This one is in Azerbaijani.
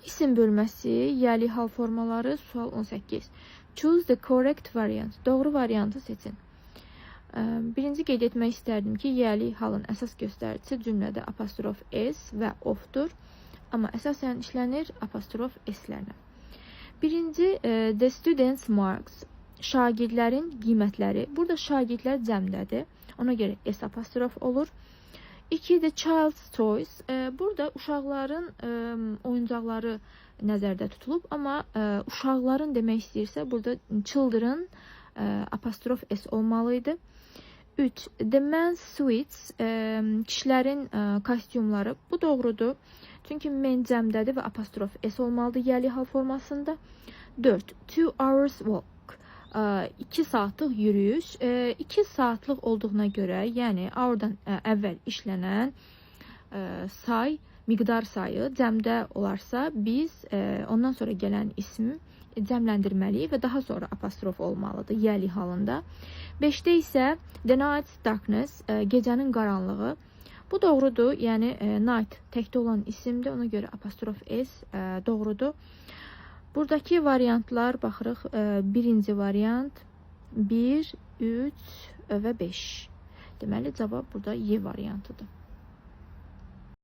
İsim bölməsi, yiyəli hal formaları, sual 18. Choose the correct variant. Doğru variantı seçin. Birinci qeyd etmək istərdim ki, yiyəli halın əsas göstəricisi cümlədə apostrof s və of-dur. Amma əsasən işlənir apostrof s-lərlə. Birinci, the students' marks, şagirdlərin qiymətləri. Burada şagirdlər cəmdədir. Ona görə s apostrof olur. 2. The child's toys. Burada uşaqların oyuncaqları nəzərdə tutulub, amma uşaqların demək istəyirsə, burada children apostrof s olmalı idi. 3. The men's suits, kişilərin kostyumları. Bu doğrudur. Çünki men cəmdədir və apostrof s olmalıdır yiyəli hal formasında. 4. 2 hours walk. 2 saatlıq yürüyüş. 2 saatlıq olduğuna görə, yəni hour'dan əvvəl işlənən say, miqdar sayı cəmdə olarsa, biz ondan sonra gələn ismi cəmləndirməliyik və daha sonra apostrof olmalıdır yiyəli halında. 5-də isə the night's darkness, gecənin qaranlığı. Bu doğrudur. Yəni night təkdə olan isimdir. Ona görə apostrof s doğrudur. Buradakı variantlar baxırıq. Birinci variant 1, 3 və 5. Deməli cavab burada Y variantıdır.